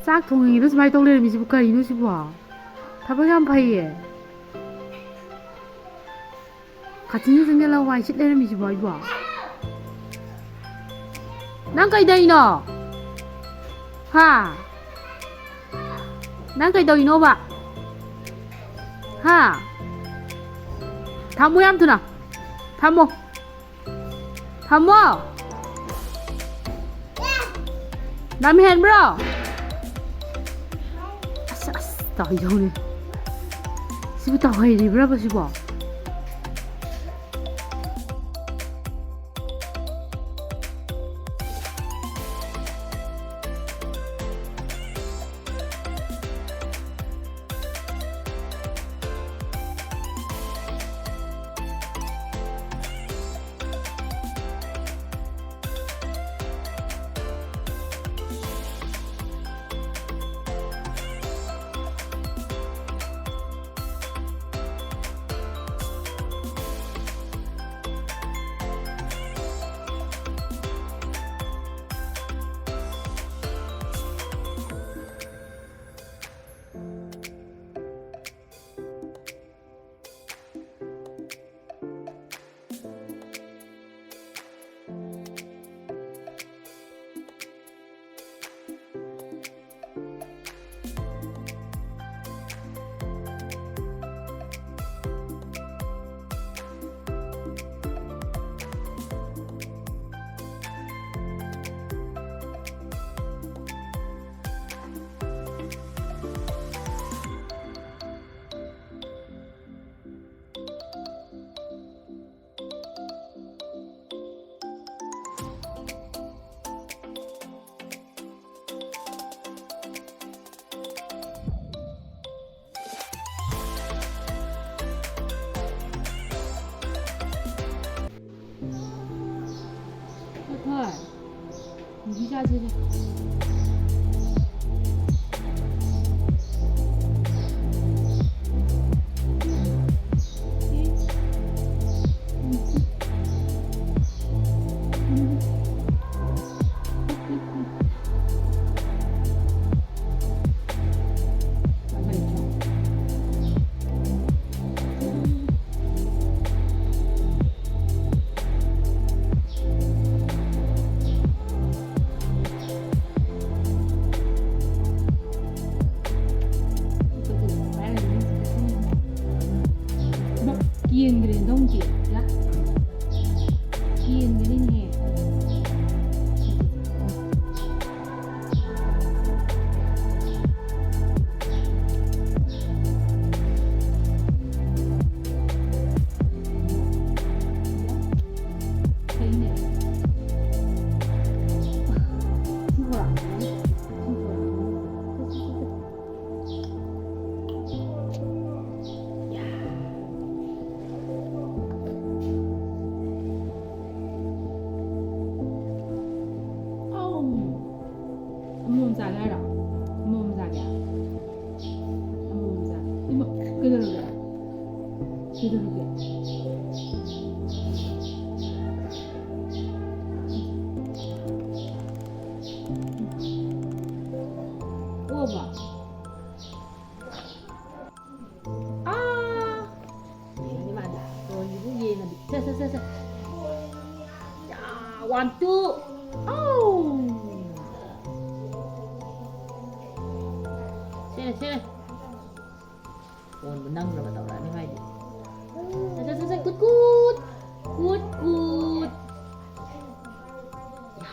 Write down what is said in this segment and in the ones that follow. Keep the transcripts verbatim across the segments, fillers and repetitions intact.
ꯆꯥꯛ ꯊꯣꯡꯉꯤꯉꯩꯗ ꯁꯨꯃꯥꯏꯅ ꯇꯧ ꯂꯩꯔꯝꯃꯤꯁꯤꯕꯨ ꯀꯔꯤꯅꯣ ꯁꯤꯕꯣ? ꯊꯕꯛ ꯌꯥꯝ ꯐꯩꯌꯦ꯫ ꯀꯥꯆꯤꯟꯗ ꯆꯪꯁꯤꯜꯂꯒ ꯋꯥꯏ ꯁꯤꯠ ꯂꯩꯔꯝꯃꯤꯁꯤꯕꯣ ꯑꯩꯕꯣ? ꯅꯪ ꯀꯩꯗꯧꯔꯤꯅꯣ? ꯍꯥ? ꯅꯪ ꯀꯩꯗꯧꯔꯤꯅꯣꯕ? ꯍꯥ? ꯊꯝꯃꯣ ꯌꯥꯝ ꯊꯨꯅ꯫ ꯊꯝꯃꯣ꯫ ꯊꯝꯃꯣ꯫ ꯂꯝ ꯍꯦꯟꯕ꯭ꯔꯣ? ꯑꯁ, ꯑꯁ, ꯇꯧꯍꯩꯗꯧꯅꯦ꯫ ꯁꯤꯕꯨ ꯇꯧꯍꯩꯔꯤꯕ꯭ꯔꯕ ꯁꯤꯕꯣ? ꯍꯣꯏ꯫ ꯃꯦꯒꯤ ꯆꯥꯁꯦ꯫ ꯍꯥꯏꯔꯣ? ꯑꯃꯃꯝ ꯆꯥꯒꯦ? ꯑꯃꯃꯝ ꯆꯥꯒꯦ꯫ ꯏꯃꯥ, ꯀꯩꯗꯧꯔꯒꯦ? ꯀꯩꯗꯧꯔꯒꯦ? ꯑꯣꯕ꯫ ꯑꯥ! ꯌꯦꯡꯉꯗꯤ ꯃꯥꯗꯤ꯫ ꯐꯣꯟꯁꯤꯕꯨ ꯌꯦꯡꯉꯗꯤ꯫ ꯁꯦ, ꯁꯦ, ꯁꯦ, ꯁꯦ꯫ ꯌꯥ, one, two꯫ ꯑꯧ! ꯁꯦ, ꯁꯦ꯫ ꯐꯣꯟꯕꯨ ꯅꯝꯈ꯭ꯔꯕ ꯇꯧꯔꯛꯑꯅꯤ ꯃꯥꯏꯗꯤ꯫ ꯁꯦ, ꯁꯦ, ꯁꯦ, ꯁꯦ꯫ ꯀꯨꯠ, ꯀꯨꯠ꯫ ꯀꯨꯠ, ꯀꯨꯠ꯫ ꯌꯥ꯫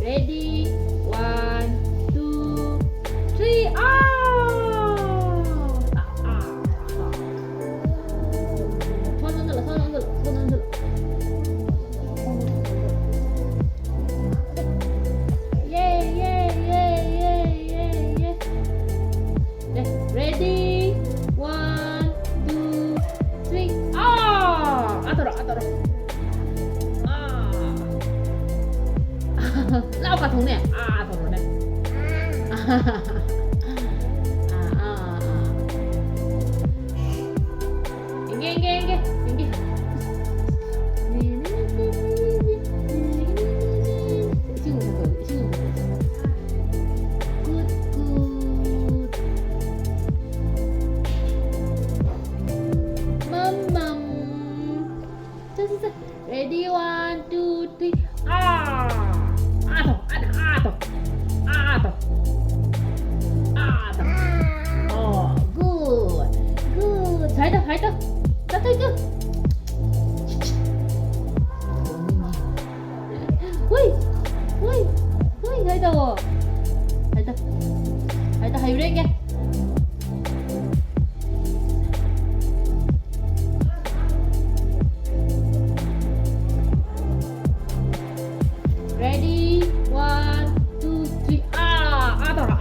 Ready, one, two, three, ꯑꯥ! ꯑꯥ, ꯑꯥ, ꯑꯥ꯫ ꯁꯣꯝꯗ ꯑꯣꯟꯁꯤꯜꯂꯣ, ꯁꯣꯝꯗ ꯑꯣꯟꯁꯤꯜꯂꯣ, ꯁꯣꯝꯗ ꯑꯣꯟꯁꯤꯜꯂꯣ꯫ ꯌꯦ, ꯌꯦ, ꯌꯦ꯫ ꯔꯦ-, ready, one, two, three, ꯑꯥ! ꯑꯥ ꯇꯧꯔꯣ, ꯑꯥ ꯇꯧꯔꯣ꯫ ꯑꯥ꯫ ꯂꯥꯎ ꯀꯥꯊꯣꯛꯅꯦ꯫ ꯑꯥ ꯇꯧꯔꯣꯅꯦ꯫ ꯑꯥ, ꯑꯥ, ꯑꯥ, ꯑꯥ꯫ ꯌꯦꯡꯒꯦ, ꯌꯦꯡꯒꯦ, ꯌꯦꯡꯒꯦ, ꯌꯦꯡꯒꯦ꯫ ꯏꯁꯤꯡ ꯑꯃꯨꯛ ꯊꯛꯇꯣꯛꯑꯒꯦ, ꯏꯁꯤꯡ ꯑꯃꯨꯛ ꯊꯛꯇꯣꯛꯑꯒꯦ꯫ ꯀꯨꯠ, ꯀꯨꯠ꯫ ꯃꯝ, ꯃꯝ꯫ ꯆꯠ, ꯆꯠ, ꯆꯠ꯫ Ready, one, two, three. ꯑꯥ! ꯑꯥ ꯇꯧ, ꯑꯥ ꯇꯧ, ꯑꯥ ꯇꯧ꯫ ꯑꯥ ꯇꯧ꯫ ꯑꯥ ꯇꯧ꯫ ꯑꯣ, good, good. ꯁꯥꯏ ꯇꯧ, ꯁꯥꯏ ꯇꯧ꯫ ꯆꯠ, ꯆꯠ, ꯆꯠ꯫ ꯍꯨꯏ! ꯍꯨꯏ! ꯍꯨꯏ! ꯍꯥꯏ ꯇꯧꯋꯣ꯫ ꯍꯥꯏ ꯇꯧ꯫ ꯍꯥꯏ ꯇꯧ, ꯍꯩꯕ꯭ꯔꯥ ꯌꯦꯡꯒꯦ꯫ Ready, one, two, three. ꯑꯥ! ꯑꯥ ꯇꯧꯔꯣ,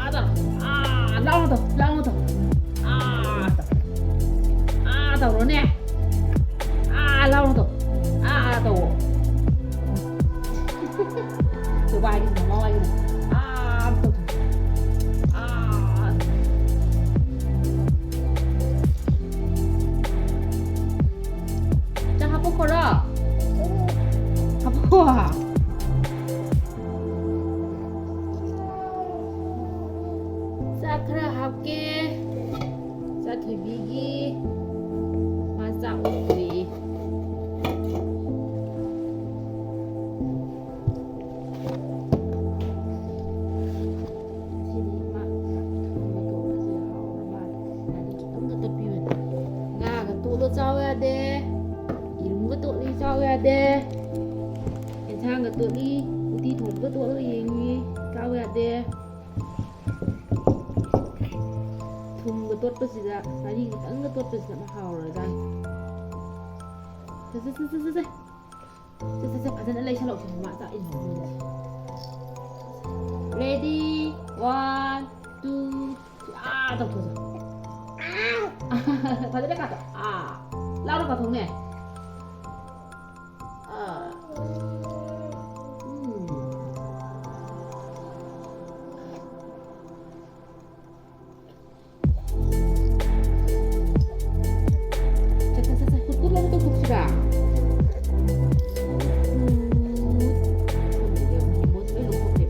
ꯆꯥꯛ ꯈꯔ ꯍꯥꯞꯀꯦ꯫ ꯆꯥ ꯊꯣꯏꯕꯤꯒꯤ ꯃꯥ ꯆꯥꯛ ꯑꯣꯛꯇ꯭ꯔꯤ꯫ ꯉꯁꯤꯗꯤ ꯃꯥ ꯊꯣꯡꯕ ꯊꯣꯡꯕꯁꯦ ꯍꯥꯎꯔ ꯃꯥꯜꯂꯦ꯫ ꯉꯥꯔꯤ ꯈꯤꯇꯪꯒ ꯇꯣꯠꯄꯤꯕꯅꯦ꯫ ꯉꯥꯒ ꯇꯣꯠꯂ ꯆꯥꯎ ꯌꯥꯗꯦ꯫ ꯌꯦꯔꯨꯝꯒ ꯇꯣꯠꯂꯤ ꯆꯥꯎ ꯌꯥꯗꯦ꯫ ꯑꯦꯟꯁꯥꯡꯒ ꯇꯣꯠꯂꯤ꯫ ꯎꯇꯤ ꯊꯣꯡꯕꯒ ꯇꯣꯠꯂꯒ ꯌꯦꯡꯉꯤ꯫ ꯆꯥꯎ ꯌꯥꯗꯦ꯫ ꯊꯨꯝꯒ ꯇꯣꯠꯄꯁꯤꯗ, ꯉꯥꯔꯤ ꯈꯤꯇꯪꯒ ꯇꯣꯠꯄꯁꯤꯗ ꯑꯃ ꯍꯥꯎꯔꯖꯥꯠꯅꯤ꯫ ꯁꯦ, ꯁꯦ, ꯁꯦ, ꯁꯦ, ꯁꯦ, ꯁꯦ꯫ ꯁꯦ, ꯁꯦ, ꯁꯦ, ꯐꯖꯅ ꯂꯩꯁꯜꯂꯛꯑꯣ꯫ ꯁꯦ, ꯃꯥ ꯆꯥꯛ ꯏꯟꯕ ꯃꯤꯅꯦ꯫ Ready, one, two, three. ꯑꯥ ꯇꯧꯊꯣꯛꯑꯣ꯫ ꯐꯖꯅ ꯀꯥꯊꯣꯛ꯫ ꯑꯥ꯫ ꯂꯥꯎꯅ ꯀꯥꯊꯣꯛꯅꯦ꯫ ꯑꯥ꯫ ꯎꯝ꯫ ꯁꯦ, ꯁꯦ, ꯁꯦ, ꯁꯦ, ꯀꯨꯠ ꯀꯨꯠ ꯂꯥꯎꯅ ꯇꯧꯊꯣꯛꯁꯤꯔꯥ? ꯀꯨꯠ ꯀꯨꯠ꯫ ꯃꯣꯏꯁꯦ ꯂꯣꯏ ꯂꯧꯊꯣꯛꯈ꯭ꯔꯦ꯫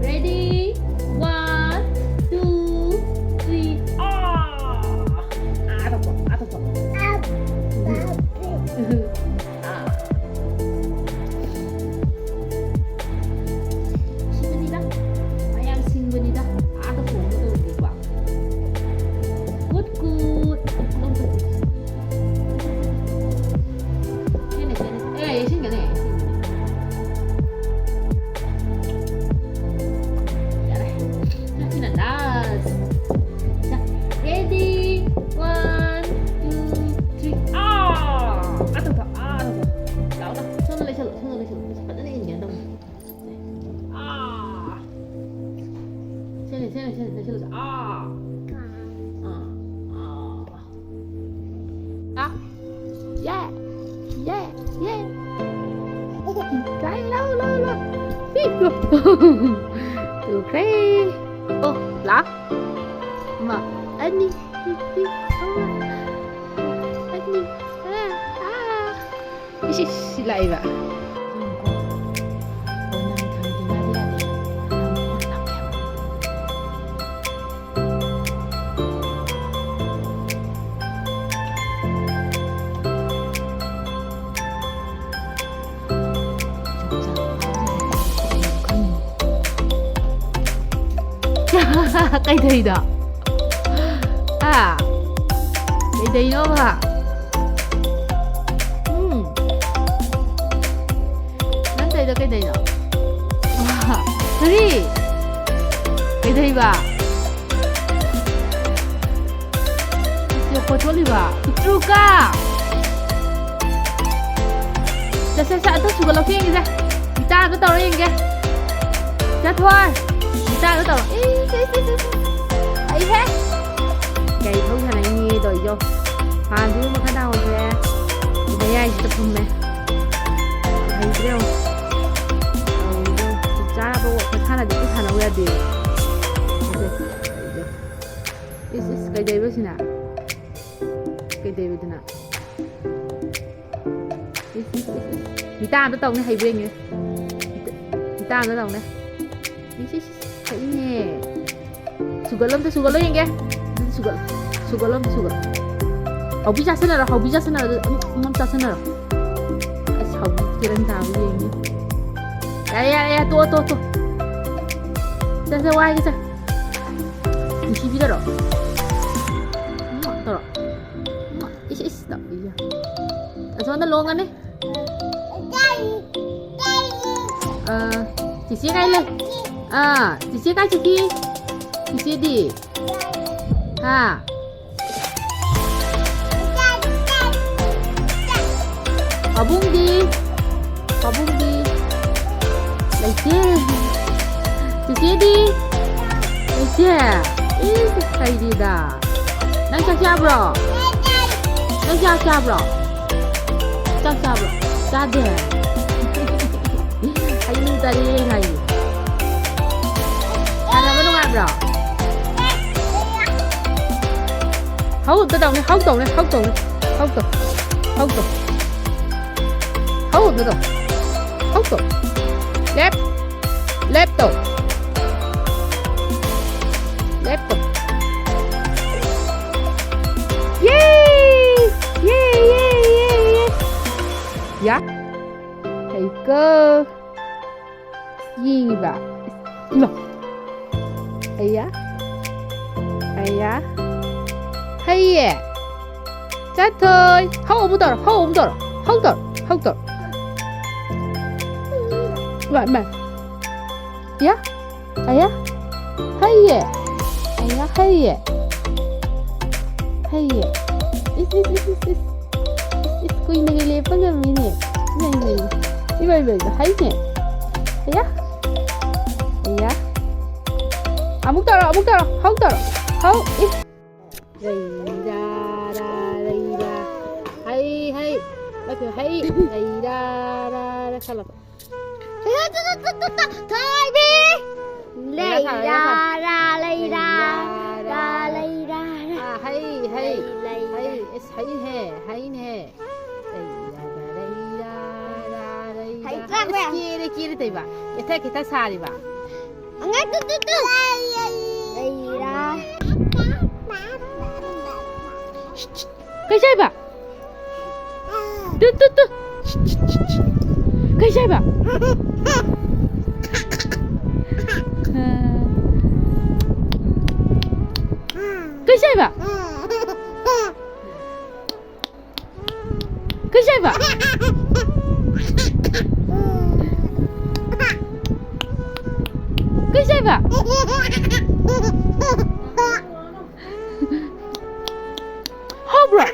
Ready? One, two, three. ꯑꯥ! ꯑꯥ ꯇꯧꯊꯣꯛ, ꯑꯥ ꯇꯧꯊꯣꯛ꯫ ꯑꯥ꯫ ꯁꯤꯕꯅꯤꯗ꯫ ꯃꯌꯥꯝ ꯁꯤꯡꯕꯅꯤꯗ꯫ ꯑꯥ ꯇꯧꯊꯣꯛꯑꯒ ꯇꯧꯔꯗꯤꯀꯣ꯫ ꯀꯨꯠ ꯀꯨꯠ꯫ ꯁꯦꯅꯦ, ꯁꯦꯅꯦ꯫ ꯑꯦ, ꯌꯩꯁꯤꯟꯒꯅꯦ, ꯌꯩꯁꯤꯟꯒꯅꯦ꯫ ꯌꯥꯔꯦ꯫ ꯁꯤꯅ last꯫ ꯁꯦ, ready? One, two, three. ꯑꯥ! ꯑꯥ ꯇꯧꯊꯣꯛ, ꯑꯥ ꯇꯧꯊꯣꯛ꯫ ꯂꯥꯎ, ꯂꯥꯎ꯫ ꯁꯣꯝꯗ ꯂꯩꯁꯜꯂꯣ, ꯁꯣꯝꯗ ꯂꯩꯁꯜꯂꯣ꯫ ꯐꯖꯅ ꯏꯟꯒꯦ ꯇꯧꯕꯅꯦ꯫ ꯑꯥ! ꯁꯦꯅꯦ, ꯁꯦꯅꯦ, ꯁꯦꯅꯦ, ꯁꯦꯅꯦ, ꯁꯦꯅꯦ꯫ ꯑꯥ! ꯑꯥ! ꯑꯥ! ꯌꯦ! ꯌꯦ! ꯌꯦ! ꯂꯥꯎ, ꯂꯥꯎ, ꯂꯥꯎ! ꯇꯨꯈ꯭ꯔꯦ꯫ ꯑꯣ, ꯂꯥꯎ꯫ ꯑꯃ, ꯑꯅꯤ, ꯑꯍꯨꯝ, ꯑꯃ, ꯑꯅꯤ, ꯑꯥ! ꯏꯁ, ꯏꯁ, ꯁꯤ ꯂꯥꯛꯏꯕ꯫ ꯀꯩꯗꯧꯔꯤꯅꯣ? ꯍꯥ? ꯀꯩꯗꯧꯔꯤꯅꯣꯕ? ꯎꯝ. ꯅꯪ ꯇꯧꯔꯤꯗꯣ ꯀꯩꯗꯧꯔꯤꯅꯣ? ꯀꯔꯤ? ꯀꯩꯗꯧꯔꯤꯕ? ꯏꯁ, ꯈꯣꯠꯇꯣꯛꯂꯤꯕ? ꯄꯤꯛꯇ꯭ꯔꯨꯀ! ꯁꯦ, ꯁꯦ, ꯁꯦ, ꯑꯗꯨ ꯁꯨꯒꯠꯂꯛꯀꯦ ꯌꯦꯡꯒꯦꯁꯦ꯫ ꯃꯤꯇꯥ ꯑꯗꯨ ꯇꯧꯔ ꯌꯦꯡꯒꯦ꯫ ꯆꯠꯊꯣꯏ! ꯃꯤꯇꯥ ꯑꯗꯨ ꯇꯧꯔꯣ꯫ ꯏꯁ, ꯏꯁ, ꯏꯁ, ꯏꯁ, ꯏꯁ꯫ ꯑꯩꯍꯦ! ꯒꯥꯔꯤ ꯊꯧ ꯁꯥꯟꯅꯩꯅꯦ ꯇꯧꯔꯤꯗꯣ꯫ ꯍꯥꯟꯅꯗꯨꯒꯤ ꯃꯈꯥ ꯇꯥꯍꯧꯗ꯭ꯔꯦ꯫ ꯃꯌꯥꯏꯁꯤꯗ ꯐꯝꯃꯦ꯫ ꯍꯩꯇ꯭ꯔꯦ ꯌꯦꯡꯉꯣ꯫ ꯇꯧꯔꯤꯗꯣ꯫ ꯆꯞ ꯆꯥꯕ ꯋꯥ-, ꯃꯁꯥꯅꯗꯤ ꯑꯝꯇ ꯁꯥꯟꯅꯧ ꯌꯥꯗꯦ꯫ ꯏꯁ, ꯏꯁ, ꯀꯩꯗꯧꯔꯤꯕ ꯁꯤꯅ? ꯀꯩꯗꯧꯔꯤꯕꯗꯨꯅ? ꯏꯁ, ꯏꯁ, ꯏꯁ, ꯏꯁ꯫ ꯃꯤꯇꯥ ꯑꯝꯇ ꯇꯧꯅꯦ, ꯍꯩꯕ꯭ꯔꯥ ꯌꯦꯡꯒꯦ꯫ ꯃꯤꯇꯥ, ꯃꯤꯇꯥ ꯑꯝꯇ ꯇꯧꯅꯦ꯫ ꯏꯁ, ꯏꯁ, ꯏꯁ, ꯍꯩꯅꯦ꯫ ꯁꯨꯒꯠꯂꯣ ꯑꯝꯇ, ꯁꯨꯒꯠꯂꯣ ꯌꯦꯡꯒꯦ꯫ ꯑꯗꯨꯗꯤ ꯁꯨꯒꯠꯂꯣ꯫ ꯁꯨꯒꯠꯂꯣ ꯑꯝꯇ, ꯁꯨꯒꯠꯂꯣ꯫ ꯍꯥꯎꯕꯤ ꯆꯥꯁꯤꯟꯅꯔꯣ, ꯍꯥꯎꯕꯤ ꯆꯥꯁꯤꯟꯅꯔꯣ, ꯑꯗꯨ ꯑꯃꯨꯛ, ꯑꯃꯨꯛ ꯆꯥꯁꯤꯟꯅꯔꯣ꯫ ꯑꯁ, ꯍꯥꯎꯕꯤ ꯀꯦꯔꯟ ꯇꯥꯕ ꯌꯦꯡꯉꯦ꯫ ꯌꯥꯔꯦ, ꯌꯥꯔꯦ, ꯌꯥꯔꯦ, ꯇꯣꯛꯑꯣ, ꯇꯣꯛꯑꯣ, ꯇꯣꯛꯑꯣ꯫ ꯆꯠ, ꯆꯠ, ꯋꯥꯏꯒꯦ, ꯆꯠ꯫ ꯅꯨꯡꯁꯤꯕꯤꯗꯔꯣ? ꯇꯧꯔꯣ꯫ ꯏꯁ, ꯏꯁ, ꯇꯧ, ꯏꯌꯥ꯫ ꯑꯁꯣꯝꯗ ꯂꯣꯡꯒꯅꯤ꯫ ꯑ, ꯆꯤꯆꯦ ꯀꯥꯏ ꯂꯩ? ꯑ, ꯆꯤꯆꯦ ꯀꯥꯏ ꯆꯠꯈꯤ? ꯆꯤꯆꯦꯗꯤ? ꯍꯥ? ꯄꯥꯕꯨꯡꯗꯤ? ꯄꯥꯕꯨꯡꯗꯤ? ꯂꯩꯇꯦ꯫ ꯆꯤꯆꯦꯗꯤ? ꯂꯩꯇꯦ꯫ ꯏꯁ, ꯀꯩꯗꯤꯗ? ꯅꯪ ꯆꯥꯛ ꯆꯥꯕ꯭ꯔꯣ? ꯅꯪ ꯆꯥꯛ ꯆꯥꯕ꯭ꯔꯣ? ꯆꯥꯛ ꯆꯥꯕ꯭ꯔꯣ? ꯆꯥꯗꯦ꯫ ꯍꯩꯅꯤꯡ ꯆꯥꯔꯦ ꯍꯥꯏꯌꯦ꯫ ꯁꯥꯟꯅꯕ ꯅꯨꯡꯉꯥꯏꯕ꯭ꯔꯣ? ꯍꯧ ꯑꯝꯇ ꯇꯧꯅꯦ, ꯍꯧ ꯇꯧꯅꯦ, ꯍꯧ ꯇꯧꯅꯦ, ꯍꯧ ꯇꯧ, ꯍꯧ ꯇꯧ꯫ hold ꯇꯧ꯫ hold ꯇꯧ꯫ left꯫ left ꯇꯧ꯫ left ꯇꯧ꯫ ꯌꯦ! ꯌꯦ, ꯌꯦ, ꯌꯦ, ꯌꯦ꯫ ꯌꯥ꯫ ꯍꯩꯀꯣ꯫ ꯌꯦꯡꯉꯤꯕ꯫ ꯏꯃꯥ꯫ ꯑꯌꯥ꯫ ꯑꯌꯥ꯫ ꯍꯩꯌꯦ꯫ ꯆꯠꯊꯣꯏ꯫ ꯍꯧ ꯑꯃꯨꯛ ꯇꯧꯔꯣ꯫ ꯍꯧ ꯑꯃꯨꯛ ꯇꯧꯔꯣ꯫ ꯍꯧ ꯇꯧꯔꯣ꯫ ꯍꯧ ꯇꯧꯔꯣ꯫ ꯏꯃꯥ, ꯏꯃꯥ꯫ ꯌꯥ꯫ ꯑꯌꯥ꯫ ꯍꯩꯌꯦ꯫ ꯑꯌꯥ, ꯍꯩꯌꯦ꯫ ꯍꯩꯌꯦ꯫ ꯏꯁ, ꯏꯁ, ꯏꯁ, ꯏꯁ, ꯏꯁ꯫ ꯏꯁ, ꯏꯁ, ꯀꯨꯏꯅꯒ ꯂꯦꯞꯄ ꯉꯝꯃꯤꯅꯦ꯫ ꯏꯃꯥ, ꯏꯃꯥ, ꯏꯃꯥ꯫ ꯏꯃꯥ, ꯏꯃꯥ, ꯏꯃꯥ꯫ ꯍꯩꯅꯦ꯫ ꯑꯌꯥ꯫ ꯑꯌꯥ꯫ ꯑꯃꯨꯛ ꯇꯧꯔꯣ, ꯑꯃꯨꯛ ꯇꯧꯔꯣ꯫ ꯍꯧ ꯇꯧꯔꯣ꯫ ꯍꯧ꯫ ꯏꯁ꯫ ꯂꯩꯔꯥ, ꯔꯥ, ꯂꯩꯔꯥ꯫ ꯍꯩ, ꯍꯩ꯫ ꯅꯠꯇꯦ, ꯍꯩ꯫ ꯂꯩꯔꯥ, ꯔꯥ, ꯔꯥ꯫ ꯈꯜꯂꯣ꯫ ꯊꯣꯏꯕꯤ! ꯂꯩꯔꯥ ꯁꯥꯔꯣ, ꯂꯩꯔꯥ ꯁꯥꯔꯣ꯫ ꯂꯩꯔꯥ, ꯂꯩꯔꯥ, ꯂꯩꯔꯥ꯫ ꯔꯥ, ꯂꯩꯔꯥ, ꯔꯥ꯫ ꯑꯥ, ꯍꯩ, ꯍꯩ꯫ ꯂꯩ, ꯂꯩ, ꯍꯩ, ꯂꯩ꯫ ꯑꯁ, ꯍꯩꯅꯦ, ꯍꯩꯅꯦ꯫ ꯂꯩꯔꯥ, ꯔꯥ, ꯂꯩꯔꯥ, ꯔꯥ, ꯂꯩꯔꯥ꯫ ꯍꯩ ꯆꯥꯕ ꯑꯁ, ꯌꯥꯝ ꯀꯦꯔꯦ, ꯀꯦꯔꯦ ꯇꯧꯏꯕ꯫ ꯀꯦꯊ, ꯀꯦꯊ ꯁꯥꯔꯤꯕ꯫ ꯑꯉꯥꯡ ꯇꯨ, ꯇꯨ, ꯇꯨ꯫ ꯂꯩꯔꯥ꯫ ꯀꯩ ꯆꯥꯏꯕ? Two, two, two. ꯀꯩ ꯆꯥꯏꯕ? ꯀꯩ ꯆꯥꯏꯕ? ꯀꯩ ꯆꯥꯏꯕ? ꯀꯩ ꯆꯥꯏꯕ? ꯍꯥꯎꯕ꯭ꯔꯣ?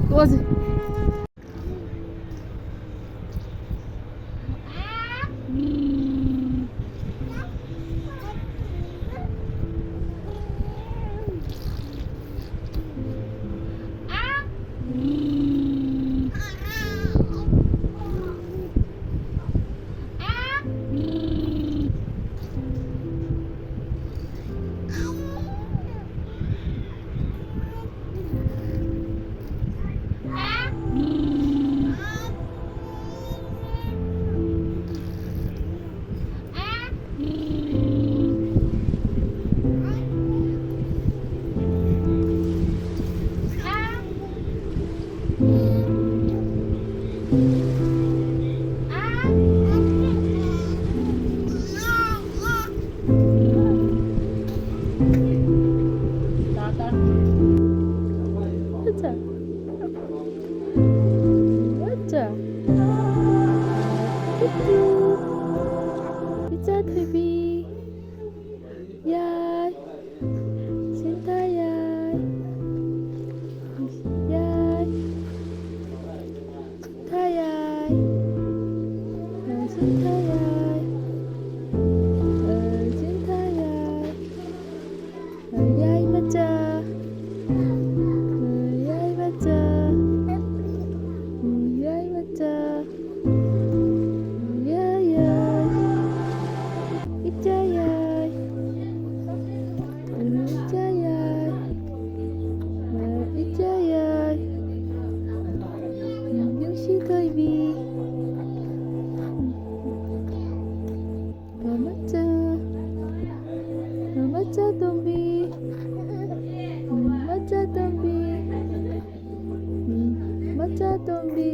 ꯇꯣꯛꯑꯁꯤ꯫ ꯃꯌꯥꯏ ꯃꯆꯥ, ꯃꯌꯥꯏ ꯃꯆꯥ, ꯃꯌꯥꯏ ꯌꯥꯏ, ꯏꯆꯥ ꯌꯥꯏ, ꯏꯆꯥ ꯌꯥꯏ, ꯏꯆꯥ ꯌꯥꯏ, ꯅꯨꯡꯁꯤ ꯊꯣꯏꯕꯤ꯫ ꯃꯃꯥꯆꯥ, ꯃꯃꯥꯆꯥ ꯇꯣꯝꯕꯤ, ꯃꯃꯥꯆꯥ ꯇꯣꯝꯕꯤ, ꯃꯃꯥꯆꯥ ꯇꯣꯝꯕꯤ꯫